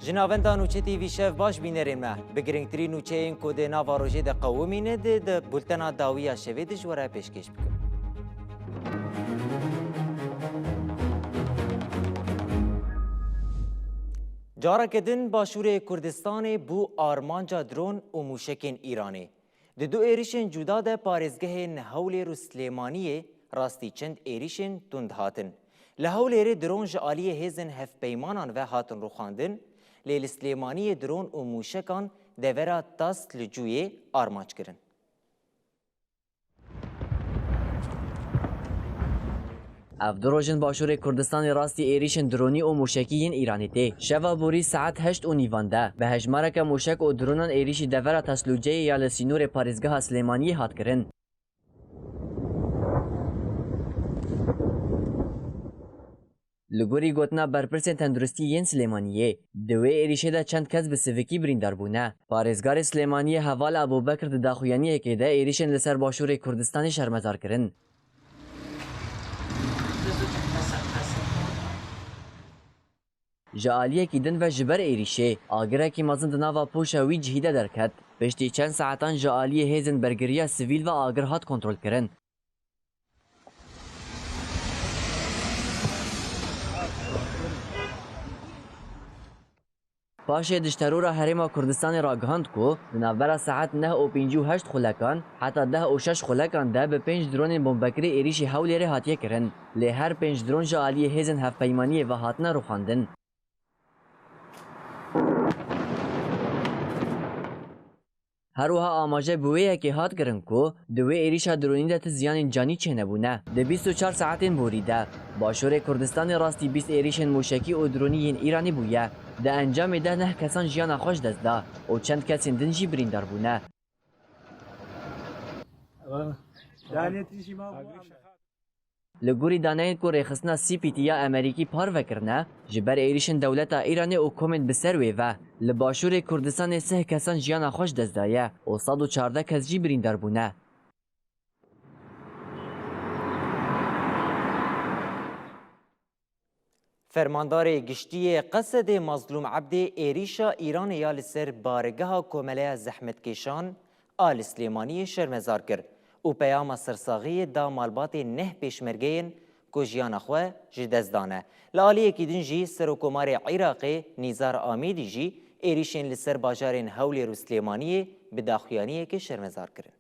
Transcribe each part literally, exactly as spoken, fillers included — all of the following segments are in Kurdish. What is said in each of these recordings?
Ji navenda nûçetî vî şev baş bînerên me. Bi girîngtirîn nûçeyên ku di nava rojê de qewimîne di, di bultena dawî ya şevê de ji we re pêşkêş bikim. Careke din Başûrê Kurdistanê bû armanca dron û mûşekên Îranê. Di du êrişên cuda de parêzgehên Hewlêr û Silêmaniyê rastî çend êrişên tund hatin. Li Hewlêrê dron ji aliyê hêzên hevpeymanan ve hatin rûxandin, lê li Silêmaniyê dron û mûşekan devera Tast li Cûyê armanc kirin. Ev du roj in Başûrê Kurdistanê rastî êrîşên dronî û mûşekî yên Îranê tê. Şeva borî saet heşt û nîvan de, bi hejmareke mûşek û dronan êrîşî devera Taslûceyê ya li sînorê parêzgeha Silêmaniyê hat kirin. Li gorî gotina berpirsên tenduristî yên Silêmaniyê, di wê êrîşê de çend kes bi sivikî birîndar bûne. Parêzgarê Silêmaniyê Heval Ebûbekir di daxuyaniyekê de êrîşên li ser Başûrê Kurdistanê şermezar kirin. Ji aliyekî din ve ji ber êrîşê, agirekî mezin di nava poşa wî cihî de derket. Piştî çend saetan ji aliyê hêzên bergiriya sivîl ve agir hat kontrolkirin. Paşê Dij Terora Herêma Kurdistanê ragihand ku di navbera saet neh û pêncî û heşt xulekan heta deh û şeş xulekan de bi pênc dronên bombekirî êrîşî Hewlêrê hatiye kirin. Lê her pênc dron ji aliyê hêzên hevpeymaniyê ve hatine rûxandin. Her wiha amaje bi wê yekê hat kirin ku di wê êrîşa dronî de ti ziyanên canî çênebûne. Di bîst û çar saetên borî de Başûrê Kurdistanê rastî bîst êrîşên mûşekî û dronî yên Îranê bûye. Di encamê de neh kesan jiyana xwe ji dest da û çend kesên din jî birîndar bûne. Li gorî daneyên ku rêxistina C P T ya Amerîkî parve kirine, ji ber êrîşên dewleta Îranê û komên bi ser wê ve, li Başûrê Kurdistanê sih kesan jiyana xwe ji dest daye û sed û çardeh kes jî birîndar bûne. Fermandarê Giştî yê Qesedê Mazlûm Ebdê êrîşa Îranê ya li ser baregeha Komeleya Zehmetkêşan a li Silêmaniyê şermezar kir û peyama sersaxiyê da malbatên neh pêşmergeyên ku jiyana xwe ji dest dane. Li aliyekî din jî Serokkomarê Iraqê Nîzar Amîdî jî êrîşên li ser bajarên Hewlêr û Silêmaniyê bi daxuyaniyekê şermezar kirin.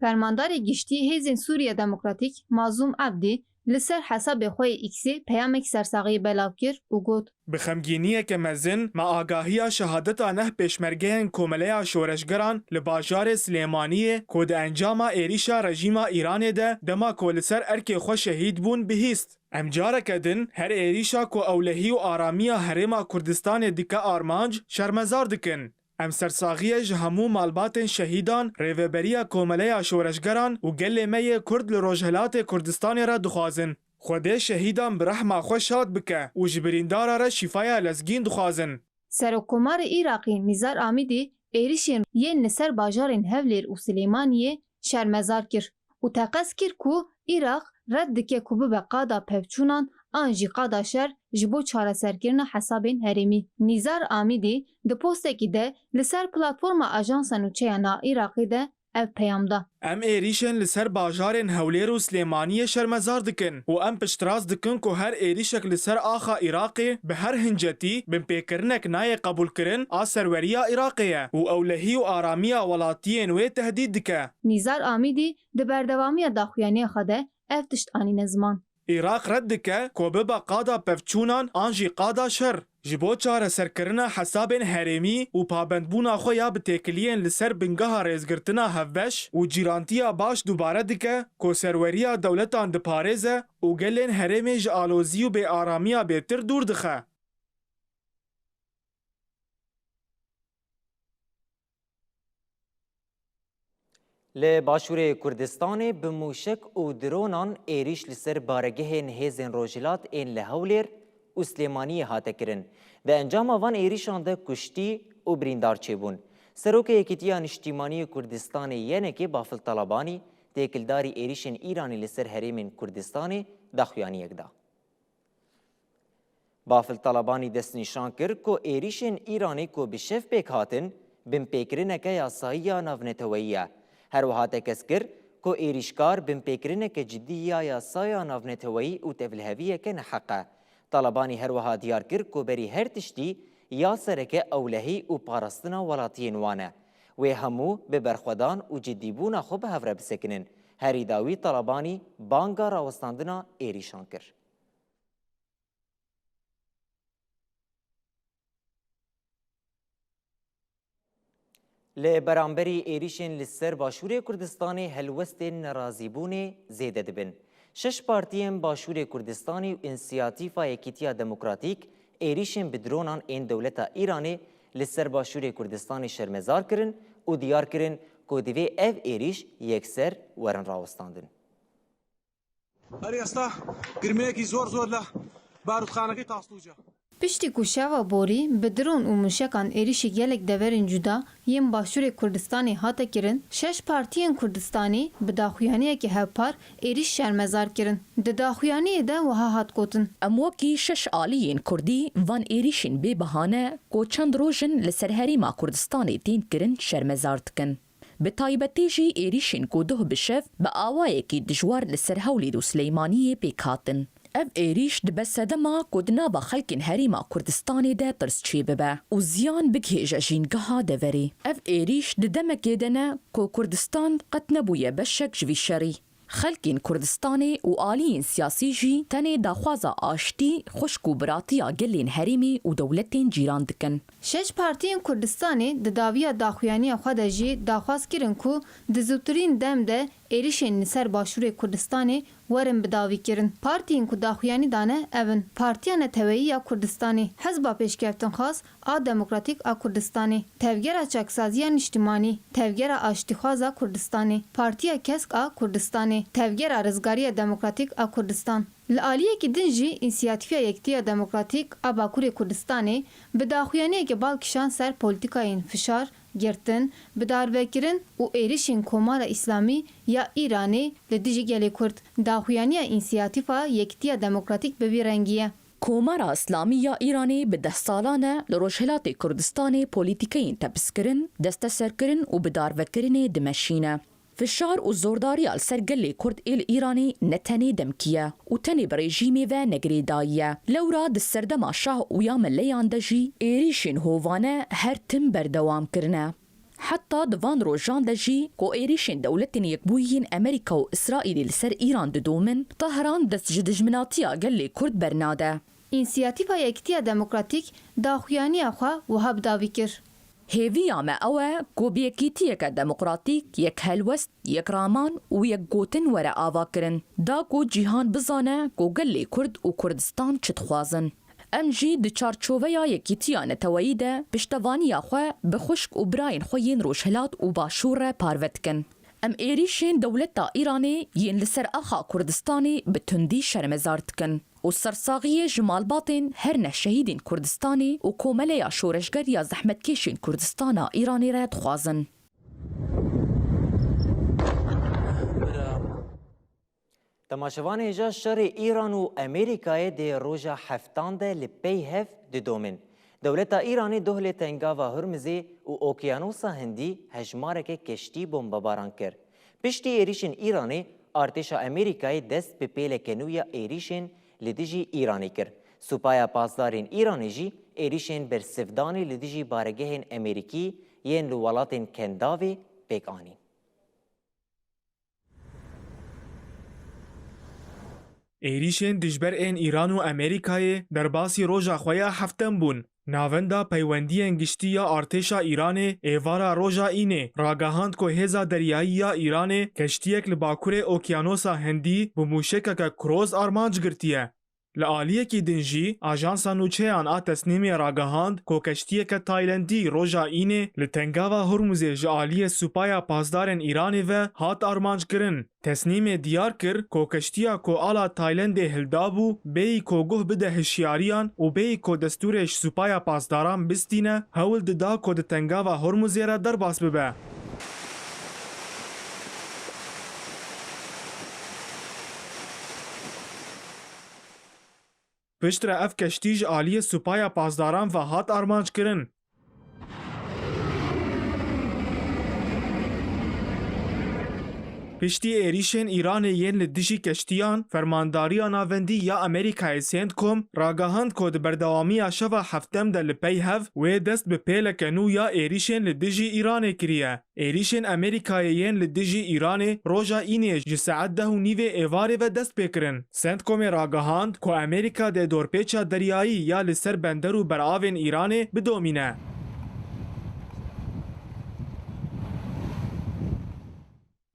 Fermandarê Giştî Hêzên Sûriya Demokratîk Mazlûm Ebdî li ser hesabê xwe yê X-ê peyamek sersaxiyê belav kir û got, Bi xemgîniyeke mezin me agahiya şehadeta neh pêşmergeyên Komeleya Şoreşgeran li bajarê Silêmaniyê ku di encama êrîşa rejîma Îranê de dema ku li ser erkê xwe şehîd bûn bihîst. Em careke din her êrîşa ku ewlehî û aramiya Herêma Kurdistanê dike armanc, şermezar dikin. Em sersaxiyê ji hemû malbatên şehîdan, Rêveberiya Komeleya Şoreşgeran û gelê me yê Kurd li Rojhilatê Kurdistanê re dixwazin. Xwedê şehîdan bi rehma xwe şad bike û ji birîndara re şîfaya lezgîn dixwazin. Serokkomarê Iraqê Nîzar Amîdî êrîşên yên li ser bajarên Hewlêr û Silêmaniyê şermezar kir û teqez kir ku Iraq red dike ku bibe qada pevçûnan an jî qada şer ji bo çareserkirina hesabên herêmî. Nîzar Amîdî di postekî de li ser platforma Ajansa Nûçeyan a Iraqê de ev peyam da. Em êrîşên li ser bajarên Hewlêr û Silêmaniyê şermezar dikin û em piştrast dikin ku her êrîşek li ser axa Iraqê bi her hincetî binpêkirinek nayê qebûlkirin a serweriya Iraqê ye û ewlehî û aramiya welatiyên wê tehdît dike. Nîzar Amîdî di berdewamiya daxuyaniya xwe de ev tişt anîne ziman. Iraq red dike ku bibe qada pevçûnan an jî qada şer. Ji bo çareserkirina hesabên herêmî û pabendbûna xwe ya bi têkiliyên li ser bingeha rêzgirtina hevbeş û cîrantiya baş dubare dike ku serweriya dewletan diparêze û gelên herêmê ji alozî û bêaramiya bêtir dûr dixe. Li Başûrê Kurdistanê bi mûşek û dronan êrîş li ser baregehên hêzên rojhilat ên li Hewlêr û Silêmaniyê hate kirin. Di encama van êrîşan de kuştî û birîndar çêbûn. Serokê Yekîtiya Niştîmanî yê Kurdistanê Y N K'ê Bafil Talabanî têkildarî êrîşên Îranê li ser herêmên Kurdistanê daxuyaniyek da. Bafil Talabanî destnîşan kir ku êrîşên Îranê ku bi şev pêk hatin, binpêkirineke yasayî ya navneteweyî ye. Her wiha tekez kir ku êrîşkar binpêkirineke cidî ya yasaya navneteweyî û tevliheviyeke neheq e. Talabanî her wiha diyar kir ku berî her tiştî ya sereke ewlehî û parastina welatiyên wan e. Wê hemû bi berxwedan û cidîbûna xwe bi hev re bisekinin. Herî dawî Talabanî banga rawestandina êrîşan kir. Li beramberî êrîşên li ser Başûrê Kurdistanê helwestên nerazîbûnê zêde dibin. Şeş partiyên Başûrê Kurdistanê û Însiyatîfa Yekîtiya Demokratîk êrîşên bi dronan ên dewleta Îranê li ser Başûrê Kurdistanê şermezar kirin û diyar kirin ku divê ev êrîş yekser werin rawestandin. Her êsta girmeyekî zor zor li barûtxanekî Taslûca. Piştî ku şeva borî bi dron û mûşekan êrîşî gelek deverên cuda yên Başûrê Kurdistanê hate kirin, şeş partiyên Kurdistanî bi daxuyaniyekî hevpar êrîş şermezar kirin. Di daxuyaniyê de wiha hat gotin. Em wekî şeş aliyên Kurdî van êrîşên bê behane ku çend roj in li ser Herêma Kurdistanê tên kirin şermezar dikin. Bi taybetî jî êrîşên ku doh bi şev bi awayekî dijwar li ser Hewlêr û Sileymaniyê pêk hatin. Ev êrîş dibe sedema ku di nava xelkên Herêma Kurdistanê de tirs çêbibe û ziyan bigihêje jîngeha deverê. Ev êrîş di demekê de ne ku Kurdistan qet nebûye beşek ji vî şerî. Xelkên Kurdistanê û aliyên siyasî jî tenê daxwaza aştî, xwişk û biratiya gelên herêmê û dewletên cîran dikin. Şeş partiyên Kurdistanê di dawiya daxuyaniya xwe de jî daxwaz kirin ku di zûtirîn dem de êrişên li ser Başûrê Kurdistanê werin bidawîkirin. Partiyên ku daxuyanî dane ev in: Partiya Neteweyî ya Kurdistanê, Hizba Pêşkeftinxwaz a Demokratîk a Kurdistanê, Tevgera Çaksaziya Niştimanî, Tevgera Aştîxwaz a Kurdistanê, Partiya Kesk a Kurdistanê, Tevgera Rizgariya Demokratîk a Kurdistan. Li aliyekî din jî Însiyatîfa Yekîtiya Demokratîk a Bakurê Kurdistanê bi daxuyaniyeke bal kişand ser polîtîkayên fişar, girtin, bidarvekirin û êrişên Komara Îslamî ya Îranê li dijî gelê Kurd. Daxuyaniya Însiyatîfa Yekîtiya Demokratîk bi vî rengî ye. Komara Îslamî ya Îranê bi deh salan e li Rojhilatê Kurdistanê polîtîkeyên tepiskirin, desteserkirin û bidarvekirinê dimeşîne. Fişar û zordariya li ser gelê Kurd ê li Îranê ne tenê demkî ye û tenê bi rejîmê ve negirêdayî ye. Lewra di serdema şah û ya meleyan de jî êrîşên hovane her tim berdewam kirine. Heta di van rojan de jî ku êrîşên Dewletên Yekbûyî yên Amerîka û Îsraîlê li ser Îran didomin, Tehran dest ji dijminatiya gelê Kurd bernade. Însiyatîfa Yekîtiya Demokratîk daxuyaniya xwe wiha bi dawî kir. Hêviya me ew e ku bi yekîtiyeke demokratîk, yek helwest, yek raman û yek gotin were avakirin, da ku cîhan bizane ku gelê Kurd û Kurdistan çi dixwazin. Em jî di çarçoveya yekîtiya neteweyî de piştevaniya xwe bi xwişk û birayên xwe yên Rojhilat û Başûr re parve dikin. Em êrîşên dewleta Îranê yên li ser axa Kurdistanê bi tundî şermezar dikin û sersaxiyê ji malbatên her neh şehîdên Kurdistanê û Komeleya Şoreşger ya Zehmetkêşên Kurdistana Îranê re dixwazin. Temaşevanê hêja, şerê Îran û Amerîkayê dê roja heftan de li pey hev didomin. Dewleta Îranê doh li Tengava Hurmizê û Okyanosa Hindî hejmareke keştî bombebaran kir. Piştî êrîşên Îranê, artêşa Amerîkayê dest bi pêleke nû ya êrîşên li dijî Îranê kir. Supaya Pasdarên Îranê jî êrîşên bersivdanê li dijî baregehên Amerîkî yên li welatên Kendavê pêk anîn. Êrîşên dijber ên Îran û Amerîkayê derbasî roja xwe ya heftem bûn. Navenda Peywendiyên Giştî ya Artêşa Îranê êvara roja Înê ragehand ku hêza deryayî ya Îranê keştiyek li bakurê Okyanosa Hindî bi mûşekeke Kroz armanc girtiye. Li aliyekî din jî, Ajansa Nûçeyan a Tesnîmê ragihand ku keştiyeke Taylandî roja Înê li Tengava Hurmuzê ji aliyê Supaya Pasdarên Îranê ve hat armanckirin. Tesnîmê diyar kir ku keştiya ku ala Taylandê hildabû, bêyî ku guh bide hişyariyan û bêyî ku destûrê ji Supaya Pasdaran bistîne, hewl dida ku di Tengava Hurmuzê re derbas bibe. Piştre ev keştî ji aliyê Supaya Pasdaran ve hat armanckirin. Piştî êrîşên Îranê yên li dijî keştiyan, Fermandariya Navendî ya Amerîkayê, CENTCOM, ragihand ku di berdewamiya şeva heftem de li pey hev wê dest bi pêleke nû ya êrîşên li dijî Îranê kiriye. Êrîşên Amerîkayê yên li dijî Îranê roja Înê ji saet deh û nîvê êvarê ve dest pê kirin. CENTCOMê ragihand ku Amerîka dê dorpêça deryayî ya li ser bender û beravên Îranê bidomîne.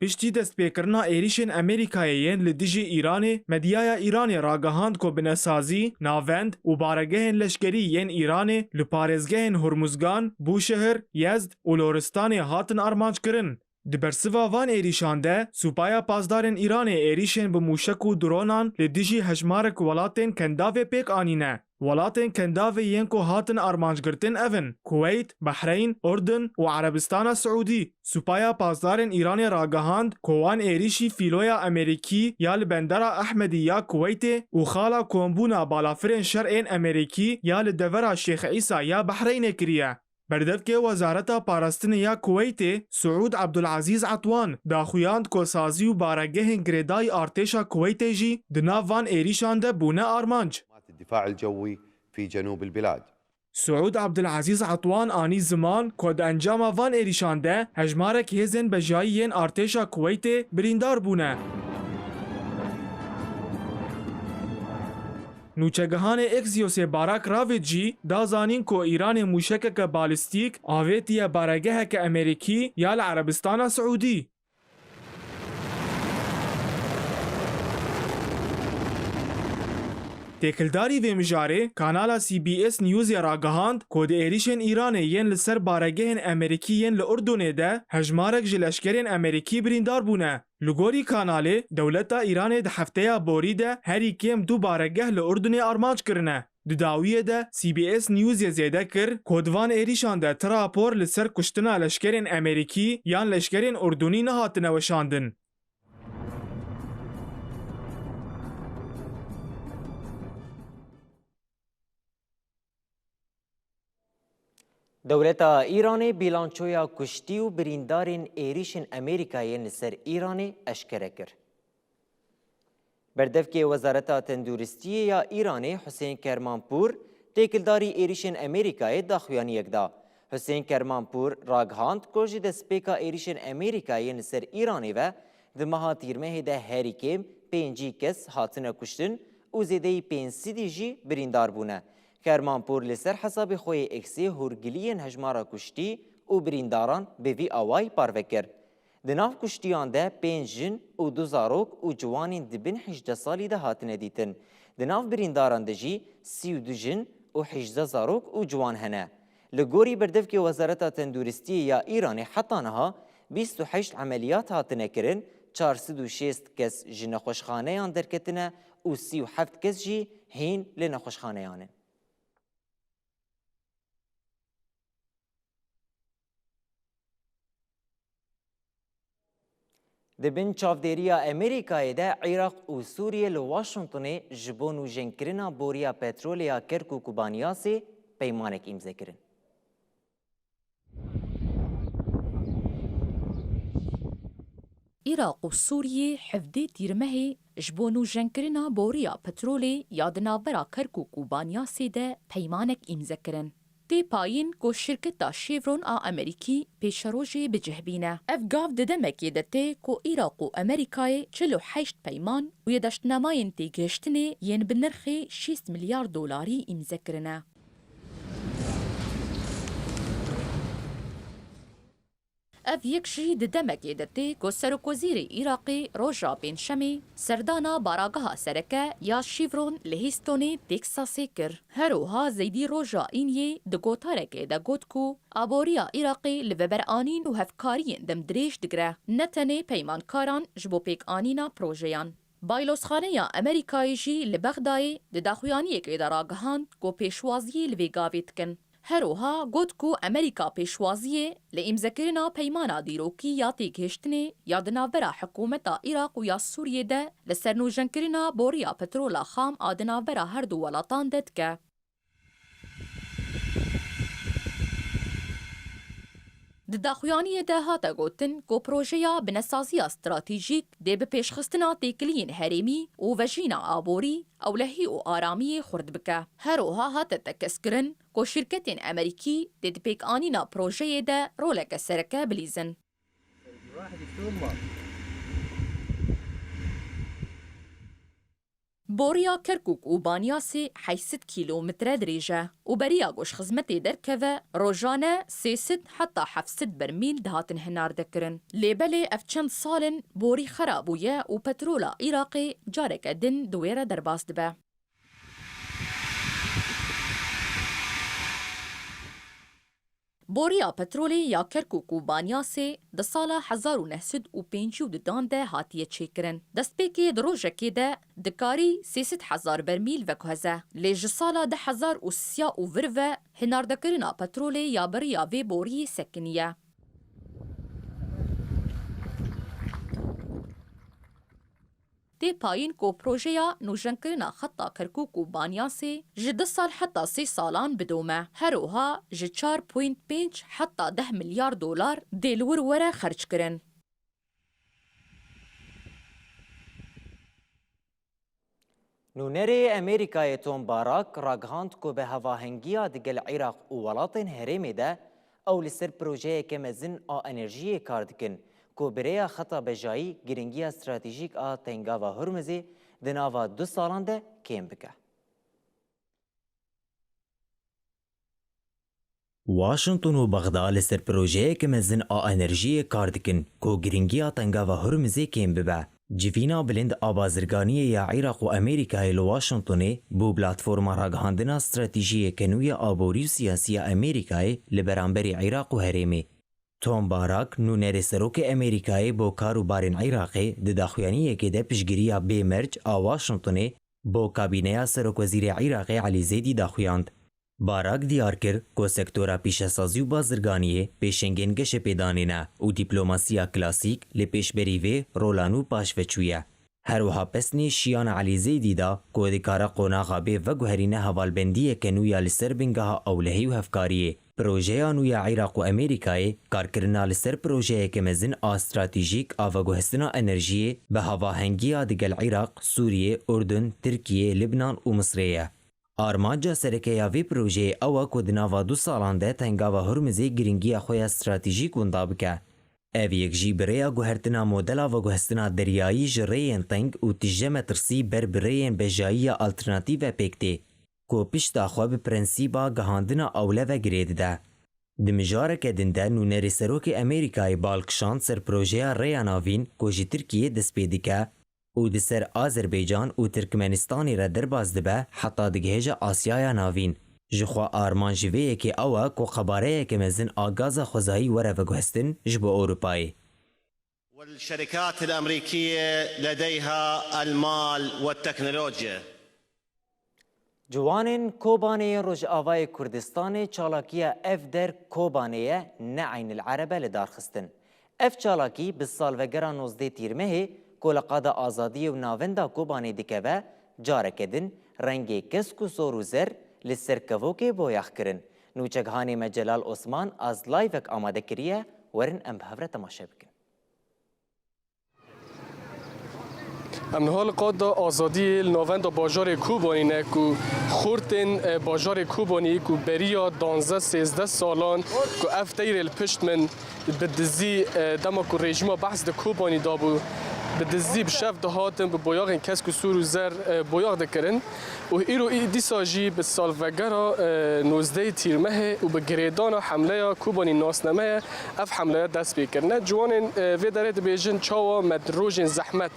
Piştî destpêkirina êrîşên Amerîkayê yên li dijî Îranê, medyaya Îranê ragihand ku binesazî, navend û baregehên leşkerî yên Îranê li parêzgehên Hurmuzgan, Bûşehir, Yezd û Loristanê hatin armanckirin. Di bersiva van êrîşan de, Supaya Pasdarên Îranê êrîşên bi mûşek û dronan li dijî hejmarek welatên Kendavê pêk anîne. Welatên Kendavê yên ku hatin armancgirtin ev in: Kuweyt, Behreyn, Urdun û Erebistana Siûdî. Supaya Pasdarên Îranê ragihand ku wan êrîşî fîloya Amerîkî ya li bendera Ehmedî ya Kuweytê û xala kombûna balafirên şer ên Amerîkî ya li devera Şêx Îsa ya Behreynê kiriye. Berdevkê Wezareta Parastinê ya Kuweytê, Suûd Abdulazîz Atwan, daxuyand ku sazî û baregehên girêdayî artêşa Kuweytê jî di nav van êrîşan de bûne armanc. الدفاع الجوي في جنوب البلاد. Suûd Abdulazîz Atwan anî ziman ku di encama van êrîşan de hejmarek hêzên bejayî yên artêşa Kuweytê birîndar bûne. Nûçegihanê Axiosê Barak Ravid jî da zanîn ku Îranê mûşekeke balîstîk avêtiye baregeheke Amerîkî ya li Erebistana Siûdî. Têkildarî vê mijarê, kanala C B S Newsê ragihand ku di êrîşên Îranê yên li ser baregehên Amerîkî yên li Urdunê de hejmarek ji leşkerên Amerîkî birîndar bûne. Li gorî kanalê, dewleta Îranê di hefteya borî de herî kêm du baregeh li Urdunê armanc kirine. Di dawiyê de C B S Newsê zêde kir ku di van êrîşan de ti rapor li ser kuştina leşkerên Amerîkî yan leşkerên Urdunî nehatine weşandin. Dewleta Îranê bîlançoya kuştî û birîndarên êrîşên Amerîkayê li ser Îranê eşkere kir. Berdevkê Wezareta Tenduristiyê ya Îranê Husên Kermanpûr têkildarî êrîşên Amerîkayê daxuyaniyek da. Husên Kermanpûr ragihand ku ji destpêka êrîşên Amerîkayê li ser Îranê ve di meha Tîrmehê de herî kêm pêncî kes hatine kuştin û zêdeyî pênc sedî jî birîndar bûne. Kermanpûr li ser hesabê xwe yê X-ê hûrgiliyên hejmara kuştî û birîndaran bi vî awayî parve kir. Di nav kuştiyan de pênc jin û du zarok û ciwanên di bin hejdeh salî de hatine dîtin. Di nav birîndaran de jî sî û du jin û hejdeh zarok û ciwan hene. Li gorî berdevkê Wezareta Tenduristiyê ya Îranê heta niha bîst û heşt emeliyat hatine kirin, çar sed û şêst kes ji nexweşxaneyan derketine û sî û heft kes jî hîn li nexweşxaneyan in. Di bin çavdêriya Amerîkayê de Iraq û Sûriye li Washingtonê ji bo nûjenkirina boriya petrolê ya Kerkûk û Banyasê peymanek îmze kirin. Iraq û Sûriyê hevdê Tîrmehê ji bo nûjenkirina boriya petrolê ya di navbera Kerkûk û Banyasê de peymanek îmze kirin. Tê payîn ku şirketa Chevron a Amerîkî pêşerojê bi cih bîne. Ev gav di demekê de tê ku Iraq û Amerîkayê çil û heşt peyman û yê daştnamayên têgihiştinê yên bi nirxê şêst milyar dolarî îmze kirine. Ev yek jî di demekê de tê ku Serokwezîrê Iraqê roja Pêncşemê serdana barageha sereke ya Chevron li Houstonê, Texasê kir. Her wiha Zeydî roja Îniyê di gotarekê de got ku aboriya Iraqê li veberanîn û hevkariyên demdirêj digire, ne tenê peymankaran ji bo pêkanîna projeyan. Baylozxaneya Amerîkayê jî li Bexdayê di daxuyaniyekê de ragihand ku pêşwaziyê li vê gavê dikin. Her wiha got ku Amerîka pêşwaziyê li îmzekirina peymana dîrokî ya têgihiştinê ya di navbera hikûmeta Iraq û ya Sûriyê de li ser nûjenkirina boriya petrola xam a di navbera her du welatan de dike. Di daxuyaniyê de hate gotin ku projeya binesaziya stratejîk dê bi pêşxistina têkiliyên herêmî û vejîna aborî, ewlehî û aramiyê xurt bike. Her wiha hate tekez kirin ku şîrketên Amerîkî dê di pêkanîna projeyê de roleke sereke bilîzin. Boriya Kerkûk û Banyasê heyşt sed kîlometre dirêj e û beriya ku ji xizmetê derkeve, rojane sê sed heta heft sed bermîl dihatin hinardekirin. Lê belê ev çend sal in borî xera bûye û petrola Iraqê careke din di wê re derbas dibe. Boriya petrolê ya Kerkûk û Banyasê di sala hezar û neh sed û pêncî û dudan de hatiye çêkirin. Destpêkê di rojekê de dikarî sê sed hezar bermîl veguheze. Lê ji sala du hezar û sisya û vir ve hinardekirina petrolê ya beriya vê boriyê sekiniye. Tê payîn ku projeya nûjenkirina xeta Kerkûk û Banyasê ji du sal heta sê salan bidome. Her wiha ji çar point pênc heta deh milyar dolar dê li wir were xerckirin. Nûnerê Amerîkayê Tom Barak ragihand ku bi hevahengiya digel Iraq û welatên herêmê de ew li ser projeyeke mezin a enerjiyê kar dikin ku bi rêya xeta bejayî giringiya stratejîk a Tengava Hurmizê di nava du salan de kêm bike. Washington û Bexda li ser projeyeke mezin a enerjiyê kar dikin ku giringiya Tengava Hurmizê kêm bibe. Civîna bilind a bazirganiyê ya Iraq û Amerîkayê li Washingtonê bû platforma ragihandina stratejiyeke nû ya aborî û siyasî ya Amerîkayê li beramberî Iraq û herêmê. Tom Barak, nûnerê serokê Amerîkayê bo kar û barên Iraqê, di daxuyaniyekê de piştgiriya bê merc a Washingtonê bo kabîneya serokwezîrê Iraqê Elî Zêdî daxuyand. Barak diyar kir ku sektora pîşesazî û bazirganiyê pêşengên geşepêdanê ne û dîplomasiya klasîk li pêşberî vê rola nû paş ve çûye. Her wiha pesnê şiyana Elî Zeydî da ku dikare qonaxa bê veguherîne hevalbendiyeke nû ya li ser bingeha ewlehî û hevkariyê. Projeya nû ya Iraq û Amerîkayê, karkirina li ser projeyeke mezin a stratejîk a veguhestina enerjiyê, bi hevahengiya digel Iraq, Sûriyê, Urdun, Tirkiyê, Libnan û Misrê ye. Armanca sereke ya vê projeyê ew e ku di nava du salan de Tengava Hurmizê giringiya xwe ya stratejîk winda bike. Ev yek jî bi rêya guhertina modela veguhestina deryayî ji rêyên teng û tije metirsî ber bi rêyên bejayî ya alternatîf ve pêk tê, ku pişta xwe bi prensîba gihandina ewle ve girê dide. Di mijareke din de nûnerê serokê Amerîkayê bal kişand ser projeya Rêya Navîn ku ji Tirkiyê dest pê dike, û di ser Azerbaycan û Tirkmenistanê re derbas dibe heta digihêje Asyaya Navîn. Ji xwe armanc ji vê yekê ew e ku qebareyeke mezin a gaza xwezayî were veguhestin ji bo Ewropayê. والشركات الأمريكية لديها المال والتكنولوجيا. Ciwanên Kobanê yên Rojavayê Kurdistanê çalakiya Ev Der Kobanê ye, ne Eynil Ereb e li dar xistin. Ev çalakî bi salvegera nozdeh Tîrmehê ku li qada azadiyê û navenda Kobanê dikeve, careke din rengê kesk û sor û zer li ser kevokê boyax kirin. Nûçeghanê me Celal Osman az layvek amade kiriye, werin em bi hev re temaşe bikin. Em niha li qada azadiyê li navenda bajarê Kobanî ne ku xortên, e, bajarê Kobanî ku beriya danzdeh sêzdeh salan ku ev teyrê li pişt min bi dizî, e, dema ku rejîma Behs di Kobanî dabû, bi dizî bi şev dihatin, bi boyaxên kesk û sûr û zer, e, boyax dikirin. Û îro î-, dîsa jî bi salvegera, e, nozdehê Tîrmehê û bi girêdana hemleya Kobanî nasnameyê ev hemleya dest pê kirine. Ciwanên, e, vê derê dibêjin çawa me di rojên zehmet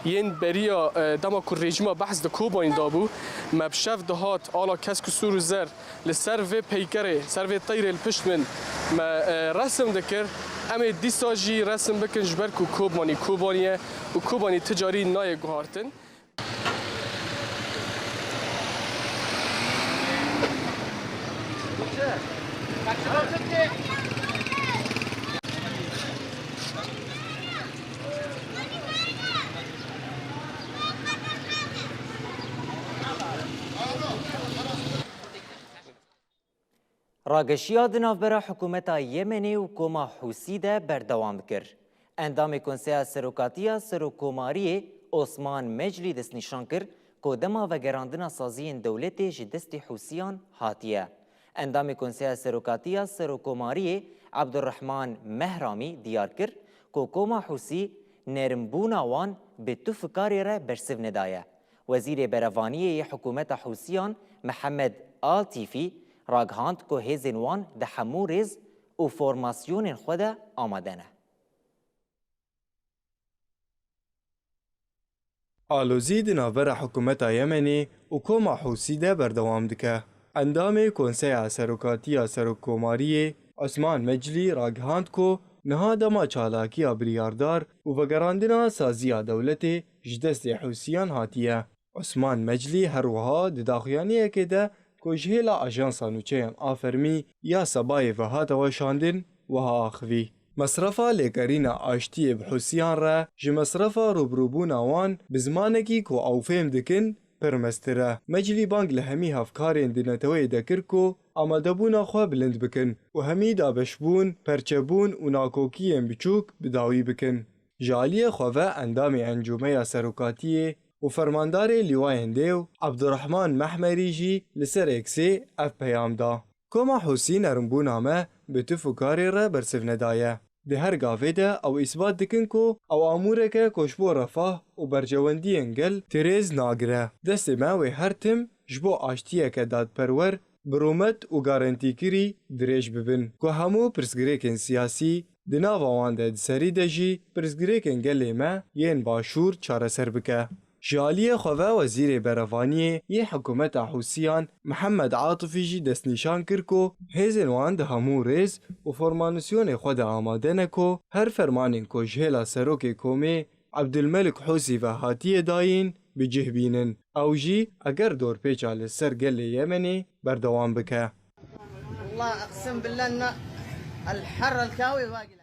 yên beriya, e, dema ku rejîma Behs di Kobanî dabû, me bi şev dihat ala kesk û sûr û zer li ser vê peykerê, ser vê teyrê li pişt min me, e, resim dikir. Em ê dîsa jî resim bikin ji ber ku Kobanî Kobanî ye û Kobanî ti carî nayê guhartin. Rageşiya di navbera hikûmeta Yemenê û koma Hûsî de berdewam dikir. Endamê Konseya Serokatiya Serokkomariyê Osman Meclî destnîşan kir ku dema vegerandina saziyên dewletê ji destê Hûsiyan hatiye. Endamê Konseya Serokatiya Serokkomariyê Abdurrahman Mehramî diyar kir ku koma Hûsî nerimbûna wan bi tu fikarê re bersiv nedaye. Wezîrê Berevaniyê yê hikûmeta Hûsiyan Mihemed Atîfî ragihand ku hêzên wan di hemû rêz û formasyonên xwe de amade ne. Alozî di navbera hikûmeta Yemenê û koma Hûsî de berdewam dike. Endamê Konseya Serokatiya Serokkomariyê Osman Meclî ragihand ku niha dema çalakiya biryardar û vegerandina saziya dewletê ji destê Hûsiyan hatiye. Osman Meclî her wiha di daxuyaniyekê de ku ji hêla Ajansa Nûçeyan a Fermî ya Sebayê ve hate weşandin, wiha axivî. Mesrefa lêgerîna aştiyê bi Hûsiyan re ji mesrefa rûbirûbûna wan bi zimanekî ku ew fêm dikin pir mestir e. Meclî bang li hemî hevkarên di neteweyê de kir ku amadebûna xwe bilind bikin û hemî dabeşbûn, perçebûn û nakokiyên biçûk bi dawî bikin. Ji aliyê xwe ve endamê Encûmeya Serokatiyê û fermandarê Lîwayên Dêw Ebdurehman Mehmerî jî li ser Eksê ev peyam da. Koma Hûsî nerimbûna me bi tu fikarê re bersiv nedaye. Di her gavê de ew îsbat dikin ku ew amûrek e ku ji bo refah û berjewendiyên gel tirêz nagire. Destê me wê her tim ji bo aştiyeke dadperwer, bi rûmet û garantîkirî dirêj bibin ku hemû pirsgirêkên siyasî, di nava wan de di serî de jî pirsgirêkên gelê me yên başûr çareser bike. Ji aliyê xwe ve Wezîrê Berevaniyê yê hikûmeta Hûsiyan Mihemed Atifî jî destnîşan kir ku hêzên wan di hemû rêz û formasyonê xwe de amade ne ku her fermanên ku ji hêla serokê komê Ebdulmelik Hûsî ve hatiye dayîn bi cih bînin. Ew jî eger dorpêça li ser gelê Yemenê berdewam bike. والله أقسم بالله إن الحر الكاوي باقي.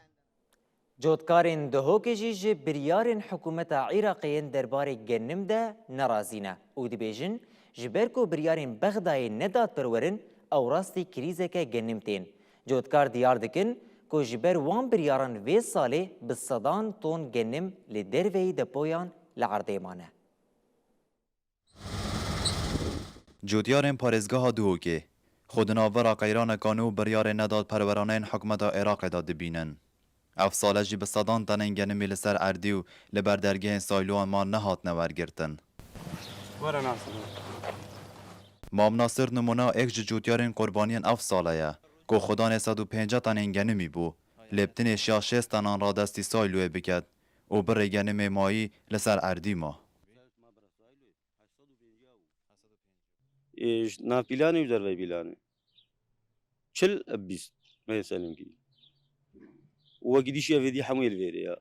Cotkarên Duhokê jî ji biryarên hikûmeta Iraqê yên derbarê genim de nerazî ne û dibêjin, ji ber ku biryarên Bexdayê ne dadperwer in, ew rastî krîzeke genim tên. Cotkar diyar dikin ku ji ber wan biryaran vê salê bi sedan ton genim li derveyî depoyan li erdê mane. Cotyarên parêzgeha Duhokê xwe di navbera qeyraneka nû û biryarên nedadperwerane yên hikûmeta Iraqê de dibînin. Ev sale jî bi sedan tenên genimî li ser erdî û li ber dergehên sayloyan man nehatine wergirtin. Were Nasir. Mam Nasir nimûna êk ji cotyarên qurbaniyên ev sale ye, ku xwedanê sed û pêncî tenên genimî bû, lê bi tinê şêst tenan radestî sayloyê biket û birê genimê mayî li ser erdî ma. Ê, ji nav pîlanê û ji dervey pîlanê. Çil eb bîst. Mê Selimkî. Û wekî dî şî evê dî hemû yê li vêrê ya.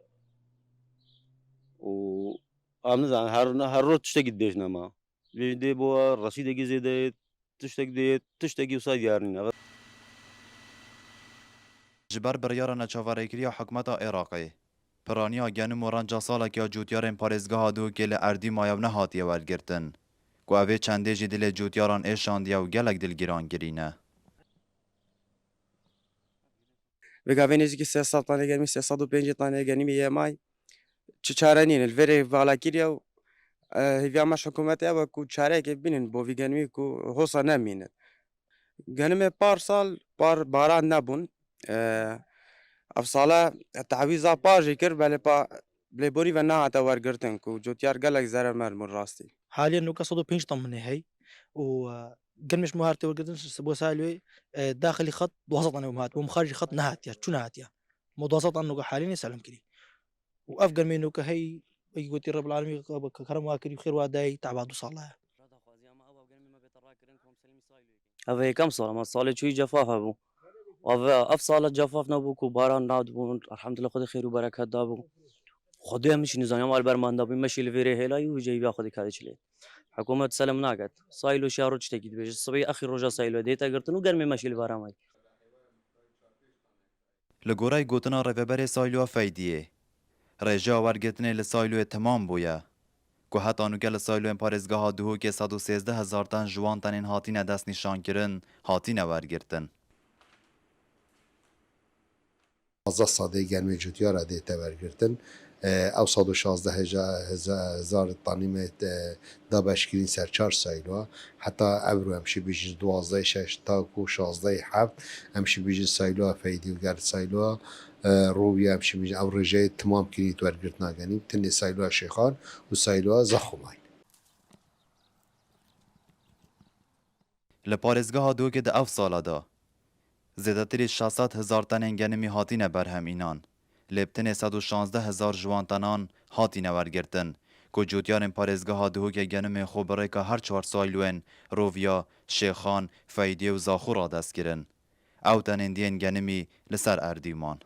Û em nizanin her, her roj tiştekî dibêjine ma. Dibêjin dê bo resîdekî zêde ye, tiştek dê, tiştekî wisa diyar nîne. Ji ber biryara neçaverêkiriya hikûmeta Iraqê, piraniya genim û renca salekî ya cotyarên parêzgeha Duhokê li erdî maye û nehatiye wergirtin, ku ev ê çendê jî dilê cotyaran êşandiye û gelek dilgîrangirî ne. Vê gavê nêzîkî sê sed tanê genimî, sê sed û pêncî tanê genimî yê may. Çi çare nîne, li vê rê vala kiriye û, e, hêviya me ji hikûmetê ew e ku çareyekê bînin bo vî genimî ku hosa nemîne. Genimê par sal par baran nebûn. E, ev sala tewîza par jî kir, belê pa lêborî ve nehate wergirtin ku cotyar gelek zeremer bûn rastî. Haliyen nûke sed û pênc ton min ê hey û, e, genimê ji me hate wergirtin ji bo salê wê, e, daxilî xet duwazdeh ton ê min hat, bo mixarî xet nehatiye, çû nehatiye. Me duwazdeh ton nûke haliyen ê selim kirî. Û ev genimê nûke hey, wekî gotî Rebbil Alemîn kerem wa kirî, xêr wa dayî, teba du sala ye. Ev ê yekem sal e, me salê çûyî cefaf hebû. Ev, ev sala cefaf nebû ku baran nadibûn. Elhamdulillah, Xwedê xêr û bereket dabû. Xwedê em jî nizaniya mal berman dabî, meşî li vêrê hêlayî û ceybiya Xwedê kadê çilê. Hikûmet selim naket. Saylo şiya roj tiştekî dibêje. Sibê axîr roja saylo dête girtin û germê meşî li baran mayî. Li goreyê gotina Rêveberê Sayloya Feydiyê, rêjeya wergirtinê li Sayloyê temam bûye, ku heta nûke li Sayloyên parêzgeha Duhokê sed û sêzdeh hezar ten ji wan tenên hatine destnîşankirin, hatine wergirtin. Pazdeh sedê germê cotyara dête wergirtin. Ew sed û şazdeh heza-, heza-, hezar tanî me, e, da beşkirîn ser çar sayloa. Heta evro em şî bijîn duwazdeh şeş ta ku şazdeh heft em şî bijîn sayloa Feydî û ger sayloa, e, Roviya em şî bijîn ew rêjeyê timam kirîn wergirtina genîm. Tenê sayloa Şêxan û sayloa Zexumayî. Li parêzgeha Duhokê di ev sala de zêdetirî şeş sed hezar tenên genimî hatine berhemînan, lê bi tenê sed û şazdeh hezar ji wan tenan hatine wergirtin, ku cotyarên parêzgeha Duhokê genimên xwe bi rêka her çar sayloyên Roviya, Şêxan, Feydiyê û Zaxû radest kirin. Ew tenên diyên genimî li ser erdî man.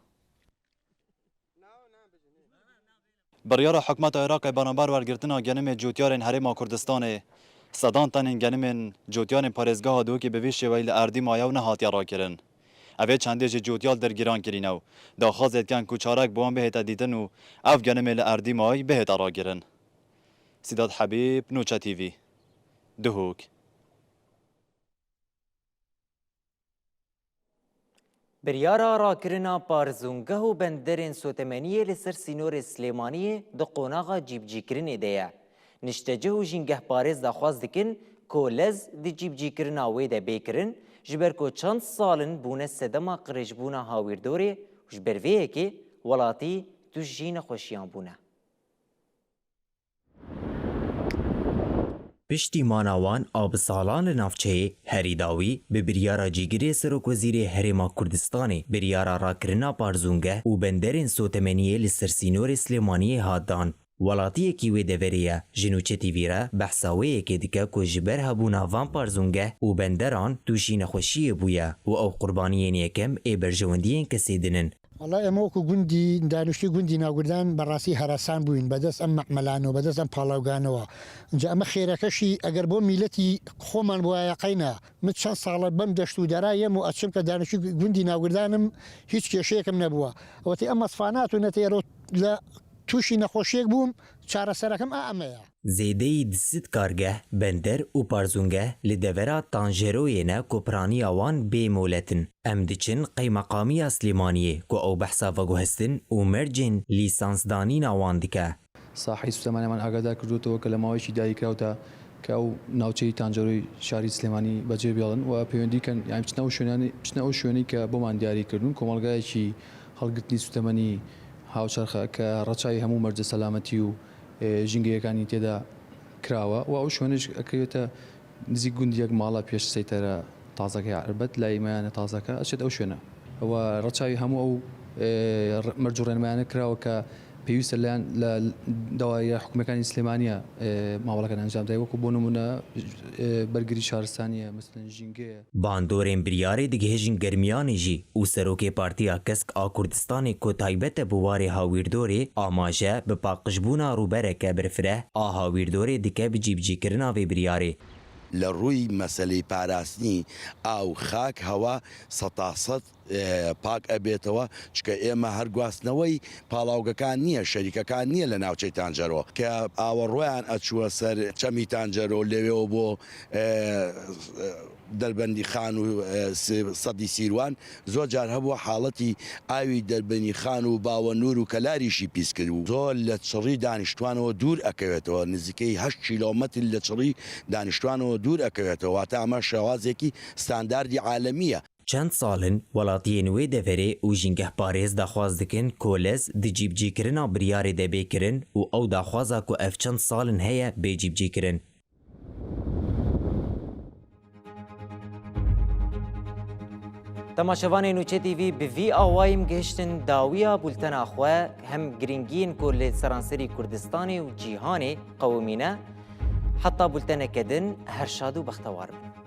Biryara hikûmeta Iraqê beramber wergirtina genimê cotyarên Herêma Kurdistanê, sedan tenên genimên cotyarên parêzgeha Duhokê bi vî şêweyî li erdî maye û nehatiye rakirin. Ev ê çendê jî cotyar dergiran kirîne û daxwazê dikin ku çarek bi wan bihête dîtin û ev genimê li erdî mayî bihête rakirin. Sîdat Hebîb, Nûçe T V, Duhok. Biryara rakirina parzûngeh û benderên sotemeniyê li ser sînorê Silêmaniyê di qonaxa cîbicîkirinê de ye. Niştecih û jîngehparêz daxwaz dikin ku lez di cîbicîkirina wê de bê kirin, ji ber ku çend sal in bûne sedema qirêjbûna hawîrdorê û ji ber vê yekê welatî tûj jî nexweşiyan bûne. Piştî mana wan a bi salan li navçeyê, herî dawî bi biryara cîgirê Serokwezîrê Herêma Kurdistanê biryara rakirina parzûngeh û benderên sotemeniyê li ser sînorê Silêmaniyê hat dan. Welatiyekî wê deverê ye, ji Nûçe T V re behsa wê yekê dike ku ji ber hebûna van parzûngeh û benderan tûşî nexweşiyê bûye û ew qurbaniyên yekem ê berjewendiyên kesê din in. Wala em wekî gundî, daniştî gundî Nagurdan berastî heresan bûyîn, bi dest em me'melan û bi dest em palawgan e. Înca em xêreke şî eger bo mîletî xweman bûyaya qeyna. Min çend sal e bim deşt û dera yim û ez çimke daniştî gundî Nagurdan im, hîç kêşeyek min nebûye. Wetî em mesfanat û netê ro li tûşî nexweşiyek bûm, çareserek em a em e ya. Zêdeyî du sed kargeh, bender û parzûngeh li devera Tanjeroyê ne ku piraniya wan bê molet in. Em diçin Qeymeqamiya Silêmaniyê ku ew behsa veguhestin û mercên lîsansdanîna wan dike. Sahî Silêmanê man ئاگادار کردووەتەوە کە لە ماوەیەکی دیاریکراودا کە ئەو ناوچەی تانجەرۆی شاری سلێمانی بەجێ بێڵن و پەیوەندی کەن، یعنی بچنە ئەو شوێنانی، بچنە ئەو شوێنەی کە بۆمان دیاری کردوون. کۆمەڵگایەکی هەڵگرتنی سوتەمەنی هاوچەرخە کە ڕەچاوی هەموو مەرجە سەلامەتی و، ئێ، ژینگەیەکانی تێدا کراوە و ئەو شوێنەش ئەکەوێتە نزیک گوندی یەک ماڵە پێش سەیتەرە تازەکەی عەربەت، لای مەیانە تازەکە ئەچێت ئەو شوێنە. و ڕەچاوی هەموو ئەو، ئێ، ڕ-، مەرج و ڕێنمایانە کراوە کە پێویستە لایەن لە داوایە حکومەکانی سلێمانیە، ئێ، مامەڵەکان ئەنجام دای، وەکو بۆ نمونە، ئێ، بەرگری شارستانیە، مەسەلەن ژینگەیە. Bandorên biryarê digihêjin germiyanê jî û serokê Partiya Kesk a Kurdistanê ku taybet e bi warê hawîrdorê, amaje bi paqijbûna rûbereke birfireh a hawîrdorê dike bi cîbicîkirina vê biryarê. لە ڕووی مەسەلەی پاراستنی ئاو، خاک، هەوا سەد تا سەد، ئێ، پاک ئەبێتەوە، چکە ئێمە هەر گواستنەوەی پاڵاوگەکان نییە، شەریکەکان نییە لە ناوچەی تانجەرۆ کە ئاوەڕۆیان ئەچووە سەر چەمی تانجەرۆ، لەوێوە بۆ، ئێ، دەربەندی خان و، ئێ، س-، سەدی سیروان. زۆر جار هەبووە حاڵەتی ئاوی دەربەندی خان و باوەنور و کەلاریشی پیس کرد و زۆر لە چڕی دانیشتوانەوە دوور ئەکەوێتەوە، نزیکەی هەشت کیلۆمەتر لە چڕی دانیشتوانەوە دوور ئەکەوێتەوە، واتە ئەمە شێوازێکی ستانداردی عالەمیە. Çend sal in welatiyên wê deverê û jîngehparêz daxwaz dikin ku lez di cîbicîkirina biryarê de bê kirin û ew daxwaza ku ev çend sal in heye bê cîbicîkirin. Temaşevanê Nûçe T V, bi vî awayî em gihiştin dawiya bultena xwe, hem girîngiyên ku li seranserî Kurdistanê û cîhanê qewimîne. Heta bulteneke din, her şad û bextewar bin.